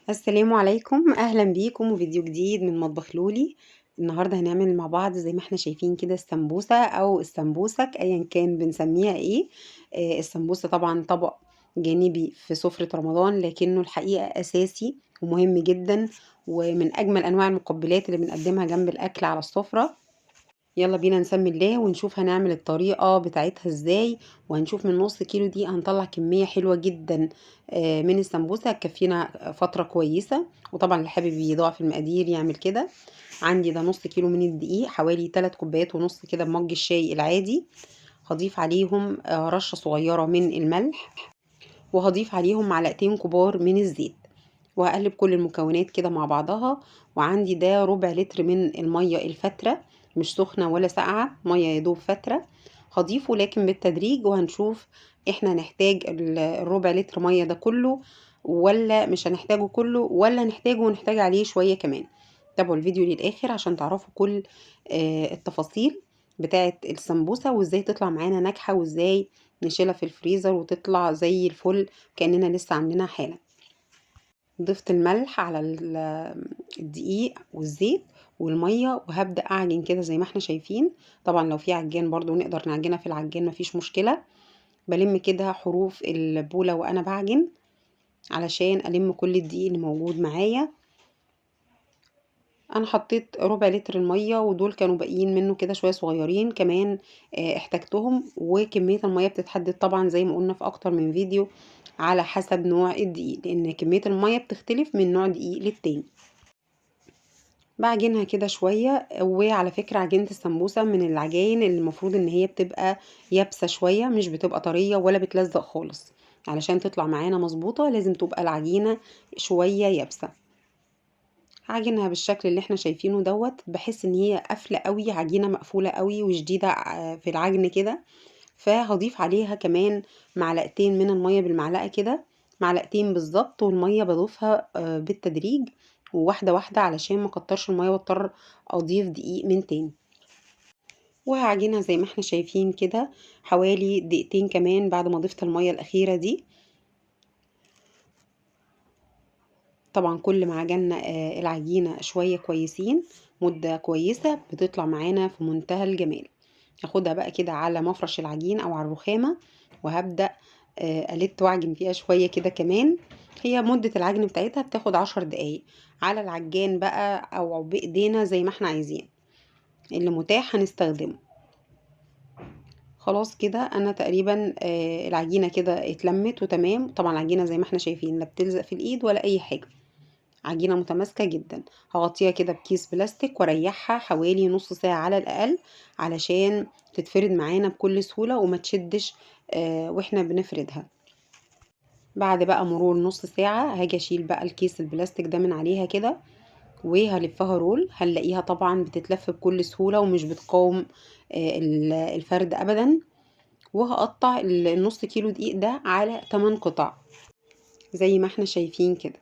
السلام عليكم، أهلًا بيكم وفيديو جديد من مطبخ لولي. النهارده هنعمل مع بعض زي ما إحنا شايفين كده السمبوسة أو السمبوسك أيًا كان بنسميها إيه. السمبوسة طبعًا طبق جانبي في سفرة رمضان، لكنه الحقيقة أساسي ومهم جدًا، ومن أجمل أنواع المقبلات اللي بنقدمها جنب الأكل على السفرة. يلا بينا نسمي الله ونشوف هنعمل الطريقة بتاعتها ازاي، وهنشوف من نص كيلو دي هنطلع كمية حلوة جدا، من السمبوسة هتكفينا فترة كويسة. وطبعا اللي حابب يضاعف المقادير يعمل كده. عندي ده نص كيلو من الدقيق، حوالي تلات كوبايات ونص كده بمج الشاي العادي. هضيف عليهم، رشة صغيرة من الملح، وهضيف عليهم معلقتين كبار من الزيت، وهقلب كل المكونات كده مع بعضها. وعندي ده ربع لتر من المية الفترة، مش سخنة ولا ساقعة، مية يدوب فترة، هضيفه لكن بالتدريج، وهنشوف احنا هنحتاج الربع لتر مية ده كله ولا مش هنحتاجه كله، ولا هنحتاجه ونحتاج عليه شوية كمان. تابعوا الفيديو للآخر عشان تعرفوا كل، التفاصيل بتاعة السمبوسة، وازاي تطلع معانا ناجحة، وازاي نشيلها في الفريزر وتطلع زي الفل كأننا لسه عاملينها حالا. ضفت الملح على الدقيق والزيت والمية، وهبدأ أعجن كده زي ما احنا شايفين. طبعا لو في عجان برضو نقدر نعجنها في العجان، مفيش مشكلة. بلم كده حروف البولة وأنا بعجن علشان ألم كل الدقيق اللي موجود معايا. أنا حطيت ربع لتر المية، ودول كانوا باقيين منه كده شوية صغيرين كمان، احتاجتهم. وكمية المية بتتحدد طبعا زي ما قلنا في أكتر من فيديو على حسب نوع الدقيق، لأن كمية المية بتختلف من نوع دقيق للتاني. بعجنها كده شوية. وعلى فكرة عجينة السمبوسة من العجاين اللي المفروض إن هي بتبقى يابسة شوية، مش بتبقى طرية ولا بتلزق خالص. علشان تطلع معانا مظبوطة لازم تبقى العجينة شوية يابسة. هعجنها بالشكل اللي احنا شايفينه دوت، بحس ان هي قافلة قوي، عجينة مقفولة قوي وشديدة في العجن كده. فهضيف عليها كمان معلقتين من المية بالمعلقة كده، معلقتين بالظبط، والمية بضيفها، بالتدريج وواحدة واحدة علشان ما اكترش المية واضطر اضيف دقيق من تاني. وهعجنها زي ما احنا شايفين كده حوالي دقيقتين كمان بعد ما ضفت المية الأخيرة دي. طبعا كل ما عجنا، العجينة شوية كويسين مدة كويسة بتطلع معانا في منتهى الجمال. هاخدها بقى كده على مفرش العجين او على الرخامة، وهبدأ، ألت واعجن فيها شوية كده كمان. هي مدة العجن بتاعتها بتاخد 10 دقايق على العجان بقى او بايدينا زي ما احنا عايزين، اللي متاح هنستخدمه. خلاص كده انا تقريبا، العجينة كده اتلمت وتمام. طبعا العجينة زي ما احنا شايفين لا بتلزق في الايد ولا اي حاجة، عجينة متماسكة جدا. هغطيها كده بكيس بلاستيك واريحها حوالي نص ساعة على الأقل علشان تتفرد معانا بكل سهولة وما تشدش، واحنا بنفردها. بعد بقى مرور نص ساعة هاجي اشيل بقى الكيس البلاستيك ده من عليها كده وهلفها رول. هنلاقيها طبعا بتتلف بكل سهولة ومش بتقاوم، الفرد أبدا. وهقطع النص كيلو دقيق ده على 8 قطع زي ما احنا شايفين كده.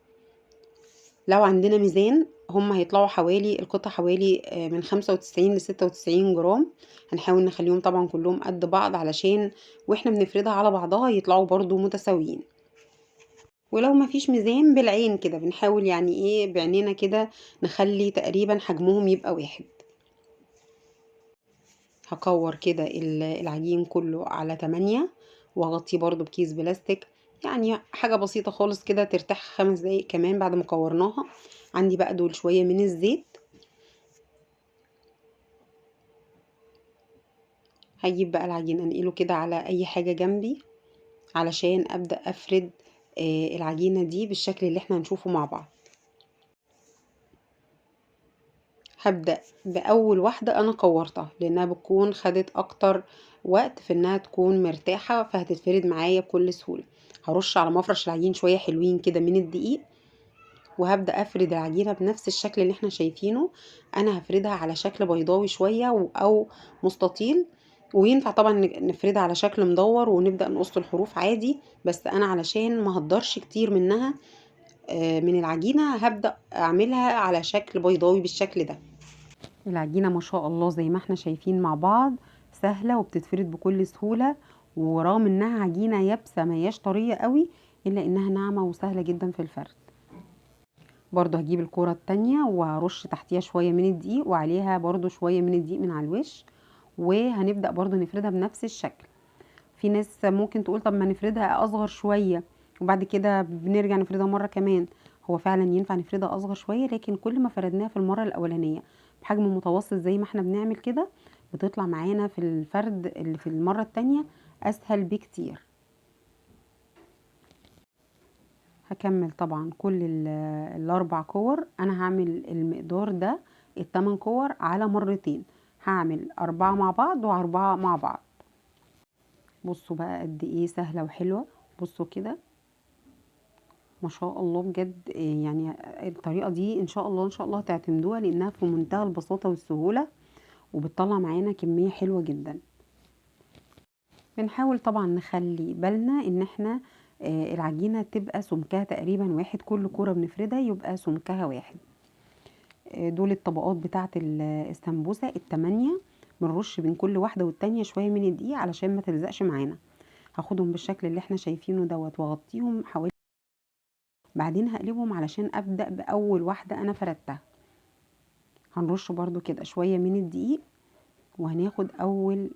لو عندنا ميزان هم هيطلعوا حوالي القطع حوالي، من 95 لستة وتسعين جرام. هنحاول نخليهم طبعا كلهم قد بعض علشان واحنا بنفردها على بعضها يطلعوا برضو متساويين. ولو ما فيش ميزان بالعين كده بنحاول بعينينا كده نخلي تقريبا حجمهم يبقى واحد. هكور كده العجين كله على 8 وهغطيه برضو بكيس بلاستيك، حاجة بسيطة خالص كده ترتاح 5 دقايق كمان بعد ما كورناها. عندي بقى دول شوية من الزيت، هجيب بقى العجين انقله كده على اي حاجة جنبي علشان ابدأ افرد، العجينة دي بالشكل اللي احنا هنشوفه مع بعض. هبدأ بأول واحدة أنا كورتها لأنها بتكون خدت أكتر وقت في إنها تكون مرتاحة، فهتتفرد معايا بكل سهولة. هرش على مفرش العجين شوية حلوين كده من الدقيق، وهبدأ أفرد العجينة بنفس الشكل اللي احنا شايفينه. أنا هفردها على شكل بيضاوي شوية أو مستطيل، وينفع طبعا نفردها على شكل مدور ونبدأ نقص الحروف عادي، بس أنا علشان ما هقدرش كتير منها، من العجينة هبدأ أعملها على شكل بيضاوي بالشكل ده. العجينة ما شاء الله زي ما احنا شايفين مع بعض سهلة وبتتفرد بكل سهولة، ورغم انها عجينة يابسة ما هياش طرية قوي الا انها ناعمة وسهلة جدا في الفرد. برضو هجيب الكرة التانية وهرش تحتيها شوية من الدقيق وعليها برضو شوية من الدقيق من على الوش، وهنبدأ برضو نفردها بنفس الشكل. في ناس ممكن تقول طب ما نفردها اصغر شوية وبعد كده بنرجع نفردها مرة كمان. هو فعلا ينفع نفردها اصغر شوية، لكن كل ما فردناها في المرة الاولانية بحجم متوسط زي ما احنا بنعمل كده بتطلع معانا في الفرد اللي في المرة التانية اسهل بكتير. هكمل طبعا كل الاربع كور. انا هعمل المقدار ده التمن كور على مرتين، هعمل 4 مع بعض و4 مع بعض. بصوا بقى قد ايه سهلة وحلوة. بصوا كده ما شاء الله بجد، الطريقة دي ان شاء الله ان شاء الله تعتمدوها لانها في منتهى البساطة والسهولة وبتطلع معانا كمية حلوة جدا. بنحاول طبعا نخلي بالنا ان احنا العجينة تبقى سمكها تقريبا واحد، كل كرة بنفردها يبقى سمكها واحد. دول الطبقات بتاعت السمبوسة التمانية. بنرش بين كل واحدة والتانية شوية من الدقيق علشان ما تلزقش معانا. هاخدهم بالشكل اللي احنا شايفينه دوت واغطيهم حوالي، بعدين هقلبهم علشان ابدأ بأول واحدة انا فردتها. هنرش برضو كده شوية من الدقيق وهناخد اول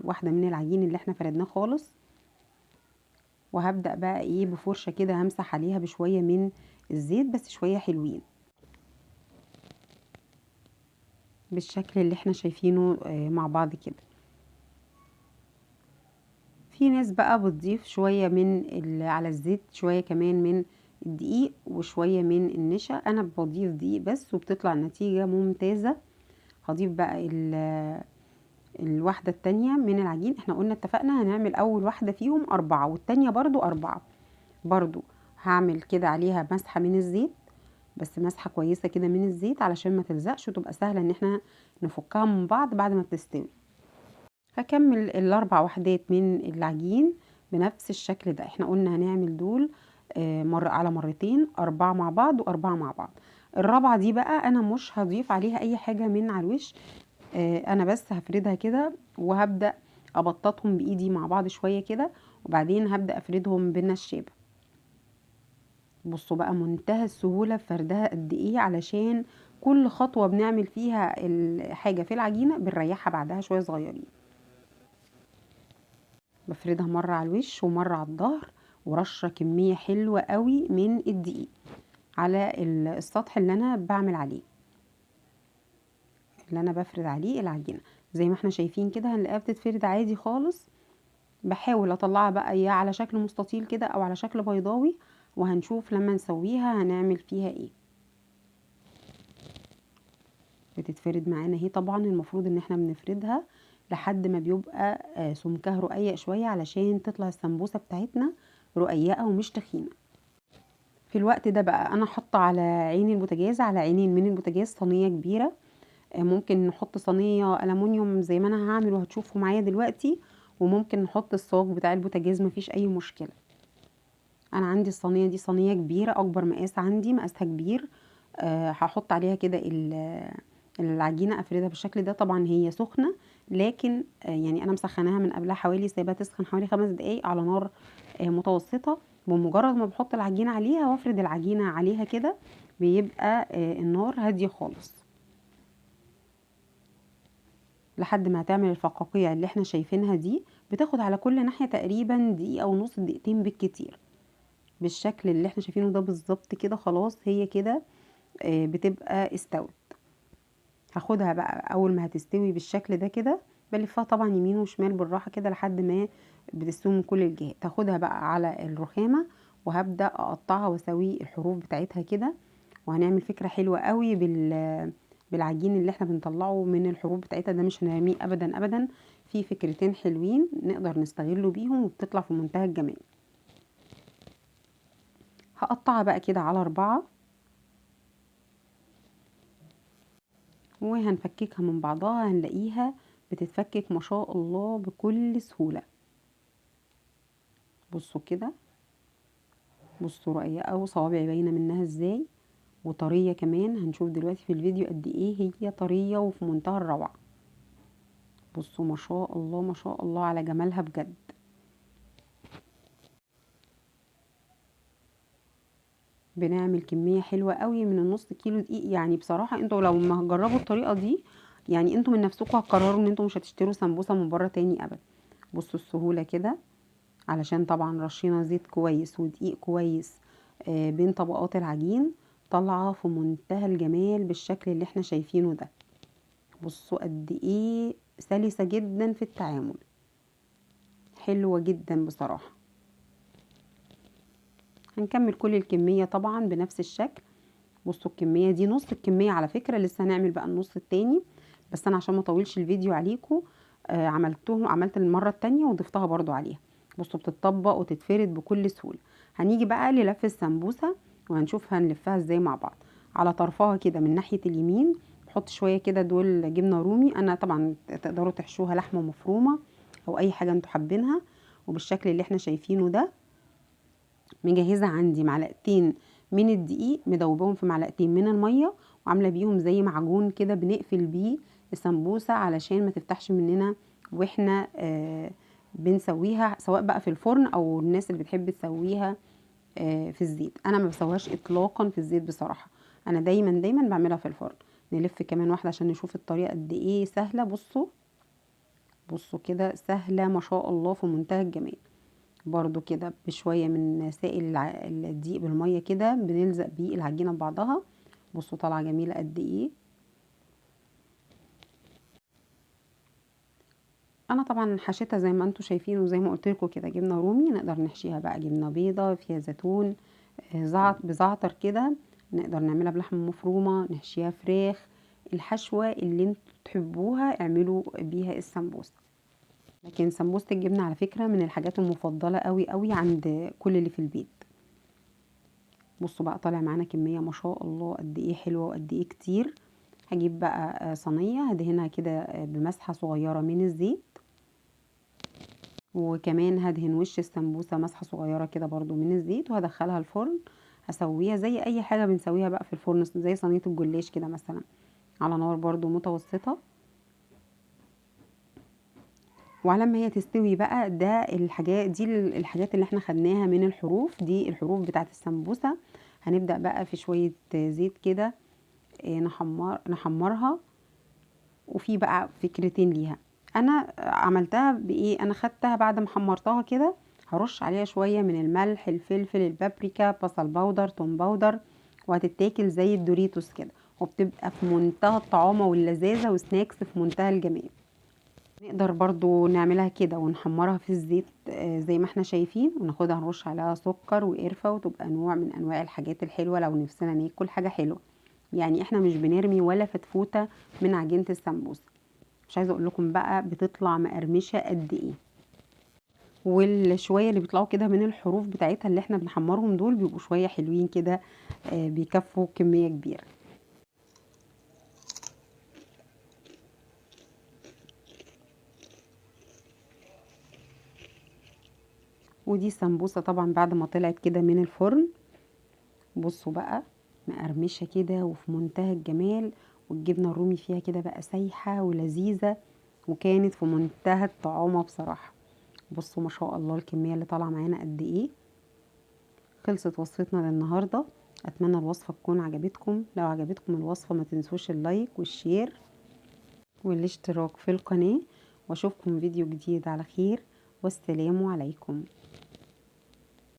واحدة من العجين اللي احنا فردناه خالص. وهبدأ بقى بفرشة كده همسح عليها بشوية من الزيت، بس شوية حلوين بالشكل اللي احنا شايفينه مع بعض كده. في ناس بقى بتضيف شوية من على الزيت شوية كمان من الدقيق وشوية من النشا. انا بضيف دقيق بس وبتطلع النتيجة ممتازة. هضيف بقى الواحدة التانية من العجين. احنا قلنا اتفقنا هنعمل اول واحدة فيهم 4 والتانية برضو 4. برضو هعمل كده عليها مسحة من الزيت، بس مسحة كويسة كده من الزيت علشان ما تلزقش وتبقى سهلة ان احنا نفكها من بعض بعد ما بتستوي. هكمل الاربع وحدات من العجين بنفس الشكل ده. احنا قلنا هنعمل دول، مرة على مرتين، 4 مع بعض و4 مع بعض. الرابعة دي بقى انا مش هضيف عليها اي حاجة من على الوش، انا بس هفردها كده وهبدأ ابططهم بايدي مع بعض شوية كده، وبعدين هبدأ افردهم بالنشابة. بصوا بقى منتهى السهولة في فردها قد ايه، علشان كل خطوة بنعمل فيها الحاجة في العجينة بنريحها بعدها شوية صغيرين. بفردها مرة على الوش ومرة على الظهر، ورشة كمية حلوة قوي من الدقيق على السطح اللي انا بعمل عليه، اللي انا بفرد عليه العجينة. زي ما احنا شايفين كده هنلاقيها بتتفرد عادي خالص. بحاول اطلعها بقى يا على شكل مستطيل كده او على شكل بيضاوي، وهنشوف لما نسويها هنعمل فيها ايه. بتتفرد معانا اهي. طبعا المفروض ان احنا بنفردها لحد ما بيبقى سمكها رقيق شوية علشان تطلع السمبوسة بتاعتنا رقيقة ومش تخينة. في الوقت ده بقى انا حاطة على عين البوتاجاز، على عينين من البوتاجاز صينية كبيرة. ممكن نحط صينية ألمونيوم زي ما انا هعمل وهتشوفوا معايا دلوقتي، وممكن نحط الصاج بتاع البوتاجاز، مفيش اي مشكلة. انا عندي الصينية دي صينية كبيرة، اكبر مقاس عندي، مقاسها كبير. هحط عليها كده العجينة، افردها بالشكل ده. طبعا هي سخنة، لكن انا مسخناها من قبلها حوالي، سايباها تسخن حوالي 5 دقايق على نار متوسطة. بمجرد ما بحط العجينة عليها وافرد العجينة عليها كده بيبقى النار هادية خالص لحد ما هتعمل الفقاقيع اللي احنا شايفينها دي. بتاخد على كل ناحية تقريبا دقيقة ونص، دقيقتين بالكتير، بالشكل اللي احنا شايفينه ده بالظبط كده. خلاص هي كده بتبقى استوت. هاخدها بقى اول ما هتستوي بالشكل ده كده، بلفها طبعا يمين وشمال بالراحة كده لحد ما بتستوي من كل الجهات. هاخدها بقى على الرخامة وهبدأ اقطعها واسوي الحروف بتاعتها كده. وهنعمل فكرة حلوة قوي بالعجين اللي احنا بنطلعه من الحروف بتاعتها ده، مش هنرميه ابدا ابدا. في فكرتين حلوين نقدر نستغله بيهم وبتطلع في منتهى الجمال. هقطعها بقى كده على 4 وهنفككها من بعضها. هنلاقيها بتتفكك ما شاء الله بكل سهولة. بصوا كده، بصوا رقيقة وصوابعي باينة منها ازاي، وطرية كمان. هنشوف دلوقتي في الفيديو قد ايه هي طرية وفي منتهى الروعة. بصوا ما شاء الله ما شاء الله على جمالها بجد. بنعمل كمية حلوة قوي من النص كيلو دقيق. يعني بصراحة انتوا لو ما هتجربوا الطريقة دي يعني انتوا من نفسكم هتقرروا ان انتوا مش هتشتروا سمبوسة من بره تاني ابدا. بصوا السهولة كده، علشان طبعا رشينا زيت كويس ودقيق كويس بين طبقات العجين، طالعة في منتهى الجمال بالشكل اللي احنا شايفينه ده. بصوا قد ايه سلسة جدا في التعامل، حلوة جدا بصراحة. هنكمل كل الكمية طبعا بنفس الشكل. بصوا الكمية دي نص الكمية على فكرة، لسه هنعمل بقى النص التاني، بس انا عشان ما اطولش الفيديو عليكم، عملت المرة التانية وضفتها برضو عليها. بصوا بتتطبق وتتفرد بكل سهولة. هنيجي بقى للف السمبوسة وهنشوف هنلفها ازاي مع بعض. على طرفها كده من ناحية اليمين بحط شوية كده دول جبنة رومي، انا طبعا تقدروا تحشوها لحمة مفرومة او اي حاجة انتوا حابينها. وبالشكل اللي احنا شايفينه ده مجهزة عندي معلقتين من الدقيق مدوباهم في معلقتين من المية، وعاملة بيهم زي معجون كده بنقفل بيه السمبوسة علشان ما تفتحش مننا واحنا بنسويها، سواء بقى في الفرن او الناس اللي بتحب تسويها في الزيت. انا ما بسويهاش اطلاقا في الزيت بصراحة، انا دايما بعملها في الفرن. نلف كمان واحدة عشان نشوف الطريقة قد ايه سهلة. بصوا كده سهلة ما شاء الله في منتهى الجمال. برضو كده بشوية من سائل الدقيق بالمية كده بنلزق بيه العجينة ببعضها. بصوا طالعة جميلة قد ايه. انا طبعا حشيتها زي ما انتم شايفين وزي ما قلت لكم كده جبنة رومي، نقدر نحشيها بقى جبنة بيضة فيها زيتون، بزعتر كده، نقدر نعملها بلحمة مفرومة، نحشيها فراخ، الحشوة اللي انتوا تحبوها اعملوا بيها السمبوسة. لكن سمبوسة الجبنة على فكرة من الحاجات المفضلة قوي قوي عند كل اللي في البيت. بصوا بقى طالع معانا كمية ما شاء الله قد ايه حلوة وقد ايه كتير. هجيب بقى صينية هدهنها كده بمسحة صغيرة من الزيت، وكمان هدهن وش السمبوسة مسحة صغيرة كده برضو من الزيت، وهدخلها الفرن. هسويها زي اي حاجة بنسويها بقى في الفرن، زي صينية الجلاش كده مثلا، على نار برضو متوسطة. وعلى ما هي تستوي بقى، ده الحاجات دي الحاجات اللي احنا خدناها من الحروف دي، الحروف بتاعت السمبوسة. هنبدأ بقى في شوية زيت كده، نحمرها. وفي بقى فكرتين ليها، انا عملتها بايه؟ انا خدتها بعد ما حمرتها كده هرش عليها شوية من الملح، الفلفل، البابريكا، بصل powder، توم powder، وهتتاكل زي الدوريتوس كده، وبتبقى في منتهى الطعامة واللذاذة، و snacks في منتهى الجمال. نقدر برضو نعملها كده ونحمرها في الزيت، زي ما احنا شايفين، وناخدها نرش عليها سكر وقرفة، وتبقى نوع من انواع الحاجات الحلوة لو نفسنا ناكل حاجة حلوة. يعني احنا مش بنرمي ولا فتفوتة من عجينة السمبوسة. مش عايزة اقول لكم بقى بتطلع مقرمشة قد ايه. والشوية اللي بيطلعوا كده من الحروف بتاعتها اللي احنا بنحمرهم دول بيبقوا شوية حلوين كده، بيكفوا كمية كبيرة. ودي السمبوسة طبعا بعد ما طلعت كده من الفرن، بصوا بقى مقرمشة كده وفي منتهى الجمال، والجبنة الرومي فيها كده بقى سايحة ولذيذة، وكانت في منتهى الطعامة بصراحة. بصوا ما شاء الله الكمية اللي طالعة معانا قد ايه. خلصت وصفتنا للنهاردة، اتمنى الوصفة تكون عجبتكم. لو عجبتكم الوصفة ما تنسوش ال like وال share والاشتراك في القناة، واشوفكم فيديو جديد على خير، والسلام عليكم.